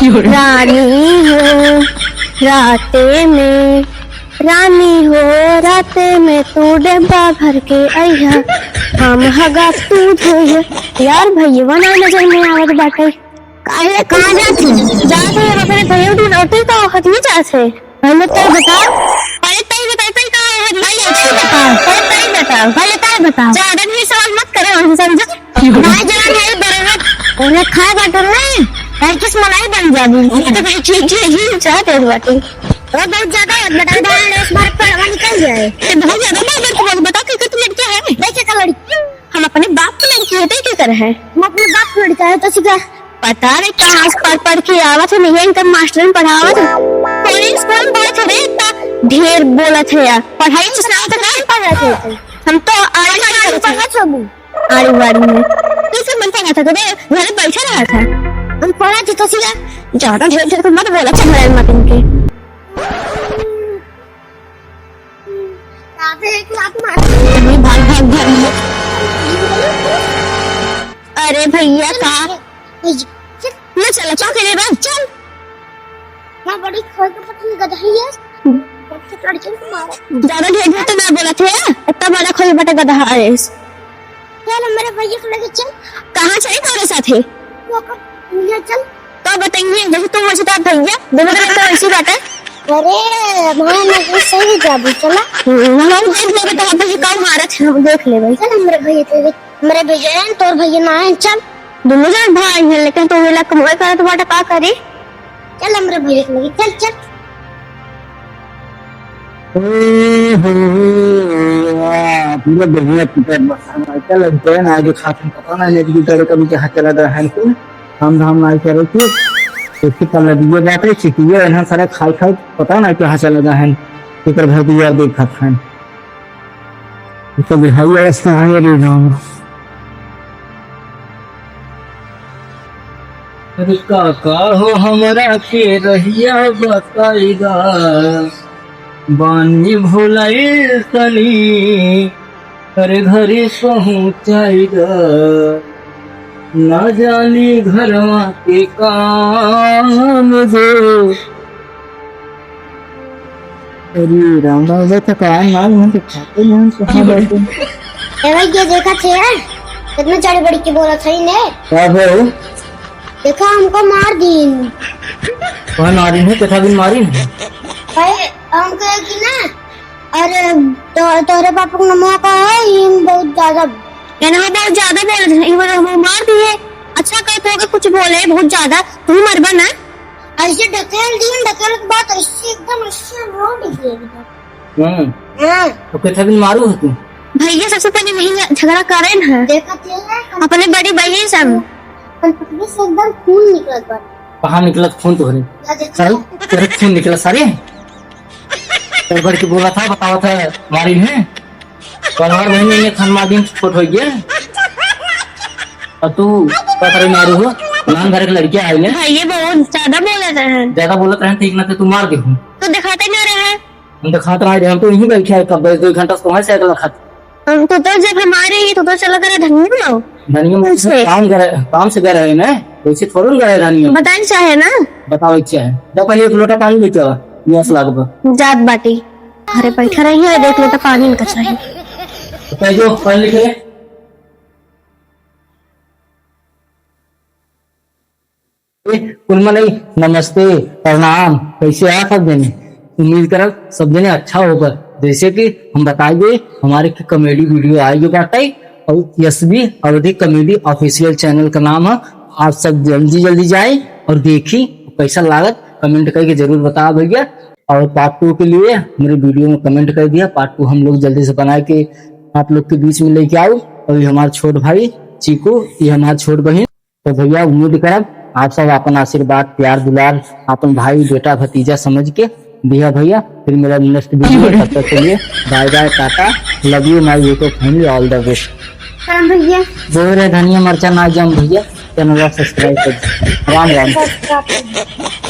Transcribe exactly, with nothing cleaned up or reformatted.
रानी हो, राते में, रानी हो, राते में तू डब्बा भर के अइहा, हम हगा तू धोइहा। यार, भइयवा ना नजर में आवत बाटे। काहे, कहाँ जात है? जात है, अपने भइया की रोटी का वक्त नहीं जात है। पहले तय बता। पहले तय बता, तय कहाँ है? पहले तय बता, पहले तय बता, पहले तय बता। ज्यादा नहीं सवाल मत करो, हम समझो। भाई जान है बरोबर। उन्हें खाए बाटो नहीं, भाई किस मलाई बन जाबी। ये तो भाई जी, जी, जी, चाहते हो बाटे। वो बहुत ज्यादा है, बता दे, इस बार पढ़वा निकल जाए। ये बहुत ज्यादा बात, बात, बात, बता, कितने लड़के हैं? देखे का लड़की। हम अपने बाप के लड़की होते क्या कर है? हम अपने बाप के लड़का है, तो सीधा पता नहीं कहाँ से पढ़ पढ़ के आवत है, नहीं इनका मास्टर में पढ़ावत है। कौन स्कूल में पढ़त है रे, इतना ढेर बोलत है यार। पढ़ाई में सुनाओ तो नहीं पढ़त है। हम तो आड़ी बाड़ी पढ़त है। आड़ी बाड़ी में। कैसे मन पढ़ा था रे, घर बैठा रहा था। हम पढ़ा थे तो सीधा ज्यादा ढेर ढेर तो मत बोला, चल रहे मत इनके। अबे एक लात मार। भाग, भाग, भाग। अरे भइया का? ले चल, का करे बा? चल। मैं बड़ी खोल के पतली गदही है। बच्चे लड़के को मारा। ज्यादा ढेर ढेर तो ना बोलत है, इतना बड़ा खोल बटे गदहा है। चल, हमरे भइया के लगे चल। कहाँ चली तोरे साथे? वो कर, ले चल। का बताइए, जैसे तू मजेदार भइया, दोनों तरफ तो ऐसी बात है। अरे, भाई, मैं तो सही जाबू, चला। हम्म, हम देख लेबे तो भइया का मारत है, हम देख लेबे। चल, हमरे भइया के, हमरे भइया हैं, तोर भइया ना हैं, चल। दोनों जन भाई हैं, लेकिन तू वेला कमाई करत बाटे, का करी? चल, हमरे भइया के लगे, चल, चल। ओहो, वाह, पूरा बढ़िया पिक्चर बा। हम आजकल ट्रेन आगे खातिर पता ना, नेट की तरह कभी कहाँ चला गया है, कुल काम धाम ना करे की। इसकी कलर ये बात है, चिटिया यहाँ सारा खाई खाई पता ना कहाँ चला गया है, फिकर भर दिया देखा था। ये तो बिहारी अवस्था है रे राम। अरे काका हो, हमरा के रहिया बताइदा, बानी भुलाइल तनी, अरे घरे पहुँचाइदा, ना जानी घरवा के काम दो। अरे राम राम, अबे तो काहे ना, हम तो खाते नहीं, हम कहाँ बैठे? ए भाई, ये देखा थे यार, कितना चढ़ बढ़ के बोला था इन्हें। का भाई? देखा, हमको मार दीन। कौन मारी है? कितना दिन मारी है? भाई, हमको एक ना, अरे, तो, तोरे पापा को नमवा का है, ये बहुत ज्यादा। ये ना बहुत ज्यादा बोल रहे हैं, ये बोले, "हमको मार दिए।" अच्छा, कहे तो कुछ बोले, बहुत ज्यादा, तू मरबा ना। ऐसे ढकेल दिए, ढकेल के बाद ऐसे एकदम, ऐसे रोड दिए एकदम। हम्म। हाँ। तो कितना दिन मारू हो तू? भैया सबसे पहले वही झगड़ा करे ना। देखा तेरा अपने बड़ी बहन से। हम पतली से एकदम खून निकलत बा। कहाँ निकलत खून तोहरे? या देखा। सारे, तोहरे खून निकलत सारे? तोहरे बड़ के बोला था, बतावा था, मारी है। कलवार बहन ने खान मार दिन छोट हो गया। और तू पकड़े मारू हो, नाम घर के लड़कियां आई ने। हाँ, ये बहुत ज्यादा बोलत रहे। ज्यादा बोलत रहे, ठीक ना तो तू मार दे हूँ। तो दिखाते ना रहे। हम तो खात रहे, हम तो यहीं बैठे हैं, कब दो घंटा से तुम्हारे साइकिल खाते। हम तो, तो जब हमारे ये तो, तो चला करे धनिया बनाओ। धनिया में अच्छा। काम करे, काम से गए रहे ना, वैसे थोड़ा गए धनिया। बताए चाहे ना। बताओ चाहे। जब पहले एक लोटा पानी लेके आवा, प्यास लागबा। जात बाटी। घरे बैठा रही है, देख लो तो पानी निकल रही। तो जो पढ़ लिख ले। ए, कुल मनई, नमस्ते, प्रणाम, कैसे हैं सब जने? उम्मीद करब सब जने अच्छा होगा। जैसे कि हम बताइए, हमारे की comedy video आएगी बाटे और यशवी अवधी comedy official channel का नाम है। आप सब जल्दी जल्दी जाए और देखी, कैसा लागत comment करके जरूर बताओ भैया। और part two के लिए मेरे video में comment कर दिया, part two हम लोग जल्दी से बना के आप लोग के बीच में लेके आओ। और ये हमारा छोट भाई चीकू, ये हमारा छोट बहन। तो भैया उम्मीद करब आप सब अपन आशीर्वाद, प्यार, दुलार अपन भाई, बेटा, भतीजा समझ के दिया भैया। फिर मेरा next video, तब तक के लिए bye bye, टाटा, love you my YouTube family, all the best। राम भैया। बोल रहे धनिया मरचा ना जम भैया, channel subscribe कर दो। राम राम। Subscribe कर दो।